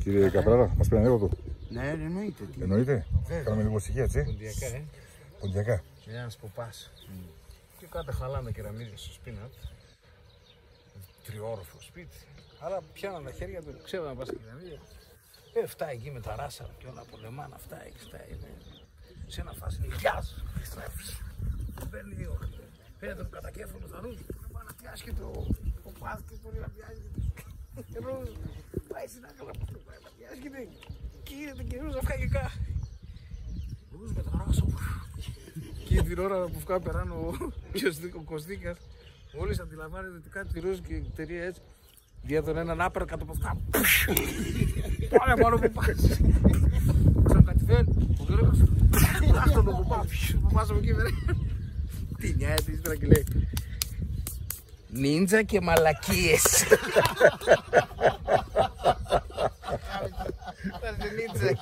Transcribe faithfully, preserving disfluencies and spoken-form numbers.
Κύριε Καπράρα, μας παίρνει έρωτο; Ναι, εννοείται. Εννοείται. Κάνουμε λίγο ησυχία, έτσι. Ποντιακά, ε. Ποντιακά. Ένας ποπάς. Και κάτω χαλάνε κεραμίδια στο σπίτι. Τριόροφο σπίτι. Αλλά πιάναν τα χέρια του, ξέρουν να πάνε στα κεραμίδια. Πέφτει εκεί με τα ράσα και όλα, πολεμάνε, αυτά εκεί, αυτά είναι. Σε ένα φάσμα, «Γεια σου», επιστρέφει. Παίρνει ο Πέτρο, κατακέφαλο, θα ρούζει. Πάει να πιάσει και το, το πάθ και μπορεί να πιάσει. Ρούζ, πάει στην άκρη, πάει να πιάσει και δεν. Και γίνεται και Ρούζ, να φάει και κα. Ρούζ με τα ράσα. Και την ώρα που φκά περάν ο, ποιος, ο Κωστίκας, μόλις αντιλαμβάνεται ότι κάτι Ρούζ και η εταιρεία έτσι, διέδωνε έναν άπερ κάτω από αυτά. Πάμε, πάμε, πού πας; Ξαν κατηφέν, ο Γιώργος. Άστον, πού πας, πού πας από εκεί, βρε. Τι νοιάζεται ύστερα και λέει: «Νίντζα και μαλακίες». Νίντζα.